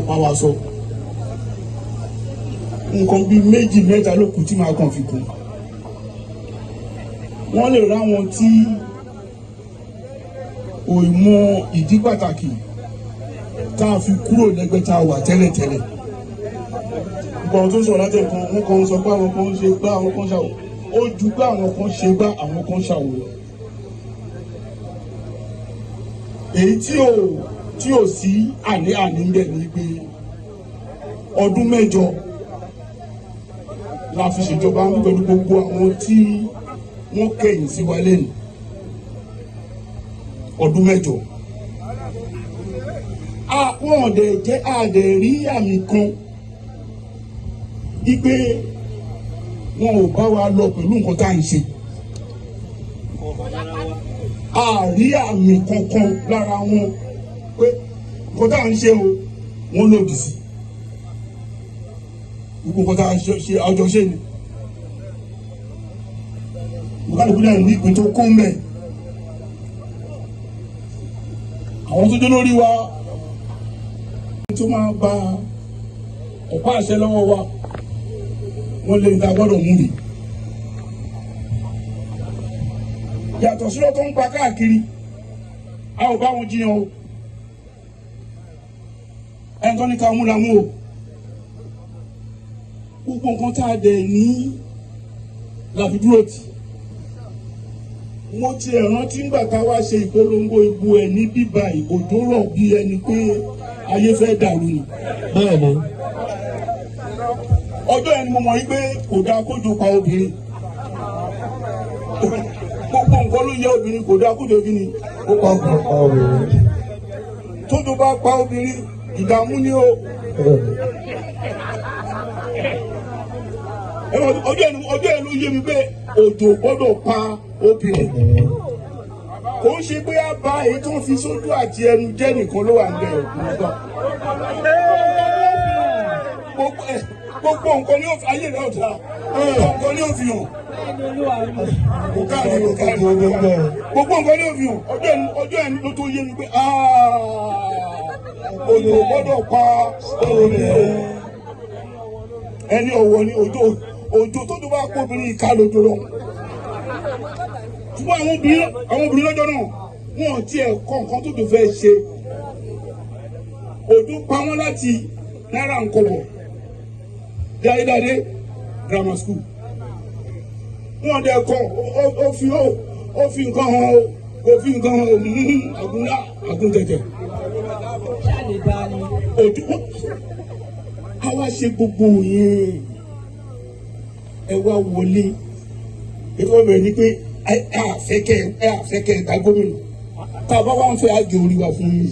bá wa sọ. Nǹkan bíi méjì mẹ́ta ló kù tí màá kàn fi kún. Wọ́n lè ráwọn tí ò mọ ìdí pàtàkì tá a fi kúrò lẹ́gbẹ́ tá a wà tẹ́lẹ̀tẹ́lẹ̀. Gbogbo àwọn tó ń sọ̀rọ̀ láti ẹ̀kan, wọ́n kàn ń sọ pé àwọn kan ń ṣe gbá, àwọn kan ń ṣàwò. Ó ju pé àwọn kan ṣe gbá, àwọn kan ṣàwò lọ. Èyí tí ò sí àní-àní ń bẹ̀ ni pé ọdún 8 la fi ṣèjọba ń pẹ̀lú gbogbo àwọn tí wọ́n kẹ̀yìn sí wa lẹ́nu. Ọdún 8. Àwọn ọ̀dẹ̀ jẹ́ àdẹ̀ rí àmì kan wípé wọn ò bá wa lọ pẹ̀lú nǹkan tá à ń ṣe. A rí àmì kankan lára wọn pé nǹkan tá à ń ṣe o, wọ́n lòdì sí. Gbogbo nǹkan tá à ń ṣe àjọṣe ni. Kálukú náà ní ìpín tó kó mẹ́. Àwọn tó dé lórí wa tó máa gba ọ̀pá àṣẹ lọ́wọ́ wa, wọ́n lè ta gbọ́dọ̀ mú mi. Yàtọ̀ sílọ́ tó ń pa káàkiri, a ò bá wọn jiyàn o. Ẹni tó ní ká mú la mú o. Gbogbo nǹkan tá a dẹ̀ ní la fi dúró tì. Mo ti ẹ̀ rántí ńgbà tá a wá ṣe ìpolongo ìbò ẹ̀ ní bíbá òjò rọ̀ bí ẹni pé ayé fẹ́ dàrú ni. Bẹ́ẹ̀ni. Ọjọ́ yẹn ni mo mọ̀ wípé kò dáa kójò pa obìnrin. Gbogbo nǹkan ló yẹ obìnrin, kò dáa kójò kí ni ó pa obìnrin. Tójò bá pa obìnrin, ìdààmú ni o. Ọjọ́ yẹn ló yé mi pé òjò gbọ́dọ̀ pa obìnrin. Kò ń ṣe pé a bá èyí tó ń fi sójú àti ẹnu jẹ́ nìkan ló wà níbẹ̀ ògùn. Gbogbo nǹkan ní ayé rẹ̀ ọ̀dà. Gbogbo nǹkan ní òfin hàn. Kò káàdì, kò káàdì. Gbogbo nǹkan ní òfin hàn. Ọjọ́ ẹni ló tó yé mi pé òjò gbọ́dọ̀ pa obìnrin. Ẹni ọ̀wọ̀ ni òjò, òjò tó tó bá kó obìnrin ìka lójó lọ. Ṣùgbọ́n àwọn obìnrin lọ́jọ́ náà, wọn ò tiẹ̀ kọ́ nǹkan tó tó fẹ́ ṣe. Òjò pa wọ́n láti náírà nkọ̀wọ̀ dáadáa grammar school. Wọ́n dẹ̀ kọ́ ó fi nǹkan hàn o, kò fi nǹkan hàn o, àgúnlá àgúntẹ̀tẹ̀. Òjò a wá ṣe gbogbo yẹn, ẹ wá wọlé. Ètò ọbẹ̀ ni pé ẹ àfẹ́kẹ́ ẹ̀ka gómìnà tá a bá wá ń fẹ́ àjò orí wa fún yìí.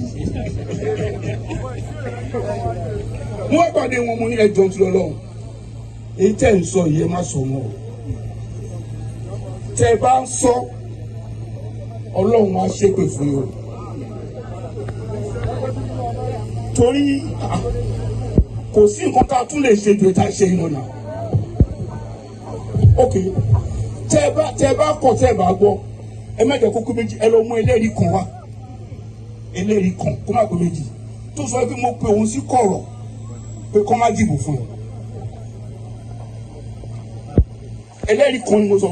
Mo wá pàdé wọn, mo ní ẹjọ́ tí lọ́lọ́run. Èyí tẹ́ ń sọ yìí, ẹ má sọ mọ́ o. Tẹ́ ẹ bá ń sọ, Ọlọ́run á ṣépè fún yín o. Torí kò sí nǹkan tá a tún lè ṣe ju ètò àṣẹ yìí lọ́nà. Ok, tẹ́ ẹ bá kọ̀, tẹ́ ẹ bá gbọ́, ẹ má jẹ́ kókó méjì, ẹ lọ mú ẹlẹ́rìí kan wá. Ẹlẹ́rìí kan kó má pé méjì tó sọ pé mo pe òun sí kọ̀rọ̀ pé kó má dìbò fún un. Ẹlẹ́rìí kan ni mo sọ,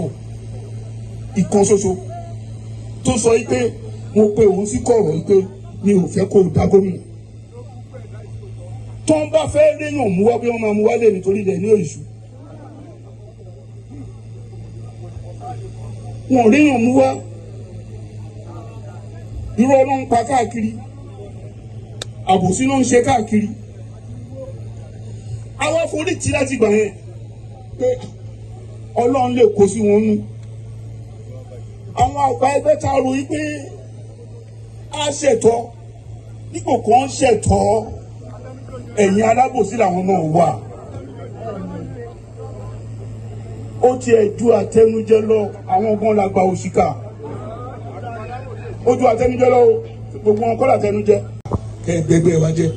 ìkan ṣoṣo tó sọ pé mo pe òun sí kọ̀rọ̀ pé mi ò fẹ́ kó o dá gómìnà. Tó ń bá fẹ́ réyàn mú wá bí wọ́n máa mú wá lé nítorí ilẹ̀ ní òṣù. Wọn ò réyàn mú wá. Irọ́ ló ń pa káàkiri. Àbòsí ló ń ṣe káàkiri. Àwa forí tì láti gbà yẹn pé Ọlọ́run lè kó sí wọn nú. Àwọn àgbà ẹgbẹ́ ta ro yí pé a ṣètọ́ dípò kan ṣètọ́, ẹ̀yìn alábòsí làwọn náà wà. Ó tiẹ̀ ju àtẹnujẹ lọ, àwọn gan la gba òṣìkà. Ó ju àtẹnujẹ lọ, gbogbo wọn kọ́ làtẹnujẹ. Kẹ́ ẹ gbẹgbẹ́ wa jẹ́.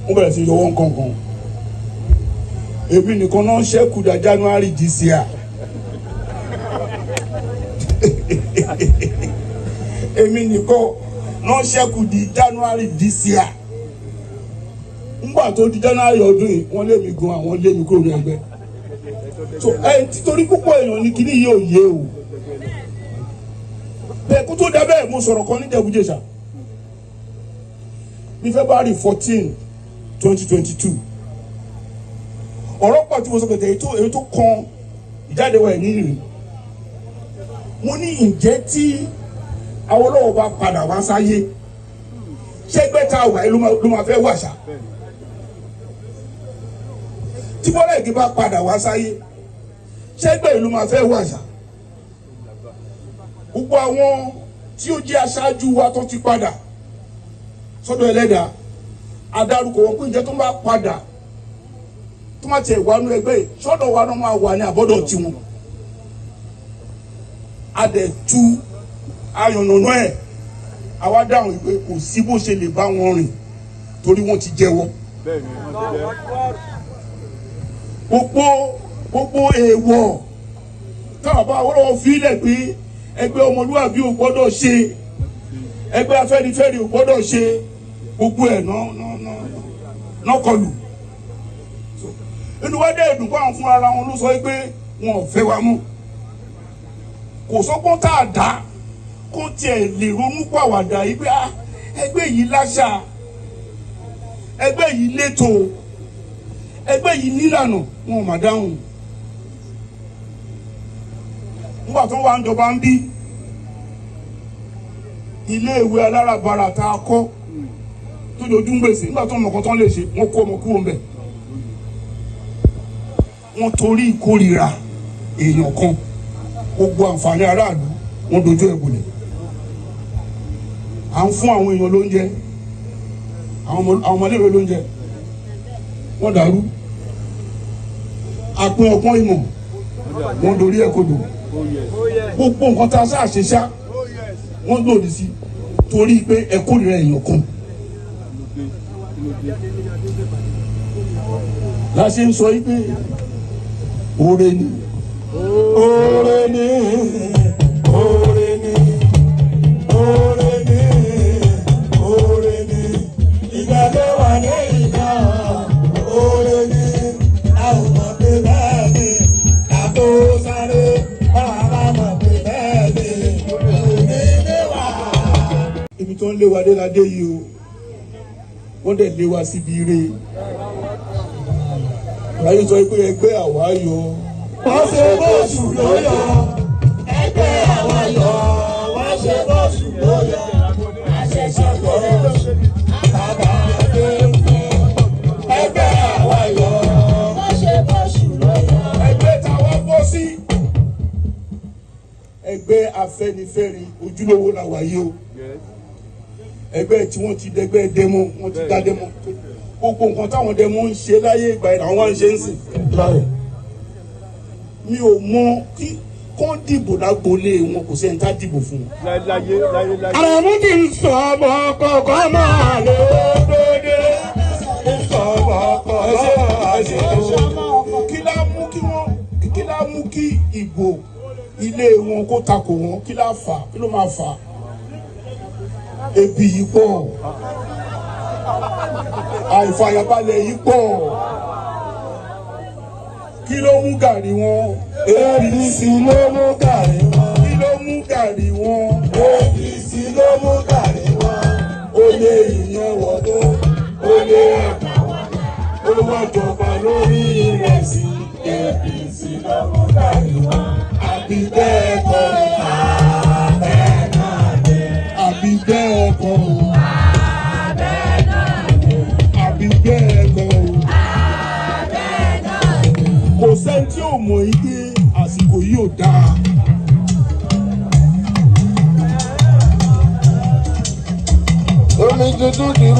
Wọ́n bẹ̀rẹ̀ sí yọwọ́ nǹkankan. Èmi nìkan náà ṣẹ́kù dá January this year. Èmi nìkan Náà ṣẹ́kù di January this year. Ńgbà tó di January ọdún yìí, wọ́n lé mi gan, àwọn lé mi kúrò ní ẹgbẹ́. So ẹ títorí púpọ̀ èèyàn ní kíní yìí ò yé o. Bẹ́ẹ̀ kó tó dá bẹ́ẹ̀, mo sọ̀rọ̀ kan ní Ìjẹ̀bú-Jẹ̀ṣà ní February 14, 2022. Ọ̀rọ̀ pọ̀ tí mo sọ pẹ̀tẹ̀, èyí tó kan ìjáde wa ẹ̀ ní ìrìn. Mo ní, ǹjẹ́ tí Awólọ́wọ̀ bá padà wá sáyé, ṣẹ́gbẹ́ tá a wà yìí ló máa fẹ́ wàṣà? Tí Bọ́lá Ìgè bá padà wá sáyé, ṣẹ́gbẹ́ yìí ló máa fẹ́ wàṣà? Gbogbo àwọn tí ó jẹ́ aṣáájú wa tó ti padà sọ́dọ̀ ẹlẹ́dàá, adarúkọ wọn pé, ǹjẹ́ tó bá padà, tó má tiẹ̀ wà nú ẹgbẹ́ yìí, sọ́dọ̀ wa náà máa wà ní àbọ̀dọ̀ tiwọn? Adẹ̀tú ayọ̀nàná ẹ̀, àwa dáhùn pé kò sí bó ṣe lè bá wọn rìn, torí wọ́n ti jẹ́wọ́. Bẹ́ẹ̀ni, wọ́n ti jẹ́. Gbogbo èèwọ̀ táwọn bá wọ́n fílẹ̀ pé ẹgbẹ́ ọmọlúwàbí ò gbọ́dọ̀ ṣe, ẹgbẹ́ Afẹ́nifẹ́re ò gbọ́dọ̀ ṣe, gbogbo ẹ̀ náà kọlù. Inú wa dẹ́ ẹ̀dùn kó àwọn fúnra wọn ló sọ pé wọn ò fẹ́ wa mọ́. Kò sọ́gbọ́n tá a dá kó tiẹ̀ lè ronú pàwàdà yìí pé, ah, ẹgbẹ́ yìí láṣà, ẹgbẹ́ yìí létò, ẹgbẹ́ yìí nílànà. Wọn ò mà dáhùn. Nígbà tó wà ń jọba ń bí, iléèwé alárabàrà tá a kọ́ tó dojú ń gbèsè, nígbà tó mọ̀kọ́ tán lè ṣe, wọ́n kó ọmọ kúrò ń bẹ̀. Wọ́n torí ìkórìíra èèyàn kan, gbogbo àǹfààní aráàlú, wọ́n dojú ẹ̀ bolẹ̀. À ń fún àwọn èèyàn lóúnjẹ, àwọn ọmọléèwé lóúnjẹ, wọ́n dàrú. Àpín ọgbọ́n ìmọ̀, wọ́n dorí ẹ̀ kodò. Gbogbo nǹkan tá a ṣáà ṣe ṣá, wọ́n lòdì sí, torí pé ẹ kórìíra èèyàn kan. La ṣe ń sọ yìí pé oore ni, oore ni, oore ni, oore ni, oore ni. Ìgbà tó wà ní ìgbà, oore ni. A ò mọ̀ pé bẹ́ẹ̀ ni kàtó sáré, báwa mọ̀ pé bẹ́ẹ̀ ni òní ní wà. Ibi tó ń lé wa dé la dé yìí o. Wọ́n dẹ̀ lé wa síbi ire láyé sọ pé ẹgbẹ́ àwa yọ. Wọ́n ṣe bóṣù ló yọ, ẹgbẹ́ àwa yọ. Wọ́n ṣe bóṣù ló yọ, àṣẹṣẹ bóṣù bàbá dé ẹgbẹ́ àwa yọ. Wọ́n ṣe bóṣù ló yọ. Ẹgbẹ́ táwa bọ́ sí, ẹgbẹ́ Afẹ́nifẹ́re ojúlówó la wà yìí o. Ẹgbẹ́ tí wọ́n ti dẹgbẹ́ dẹmọ, wọ́n ti dá dẹmọ. Gbogbo nǹkan táwọn dẹmọ ń ṣe láyé ìgbà yẹn làwọn wá ń ṣe ń sìn. Mi ò mọ kí kán dìbò lágboolé wọn, kò sẹ́ni tá dìbò fún wọn. Láyé láyé láyé. Àrẹ̀mú ti ń sọ ọmọ kọ̀ọ̀kan máa lè dóde. Ń sọ ọmọ kọ̀ọ̀kan máa lè dóde. Kí lá mú kí wọ́n, kí lá mú kí ìbò ilé wọn kó takò wọn? Kí lá fà? Kí ló máa fà? Ebi yìí pọ̀, àìfàyàbalẹ̀ yìí pọ̀. Kí ló mú gàrí wọn? APC ló mú gàrí wọn. Kí ló mú gàrí wọn? APC ló mú gàrí wọn. Ó lé ìyẹn wọlé, ó lé ẹ̀bà, ó wá jọba lórí ìrẹsì. APC ló mú gàrí wọn. Àbí bẹ́ẹ̀ kọ́? Bẹ́ẹ̀ náà ni. Àbí bẹ́ẹ̀ kọ́? Bẹ́ẹ̀ náà ni. Àbí bẹ́ẹ̀ kọ́? Bẹ́ẹ̀ náà ni. Kò sẹ́ni tí ò mọ̀ yí pé àsìkò yìí ò dáa. Omi tuntun ti rú.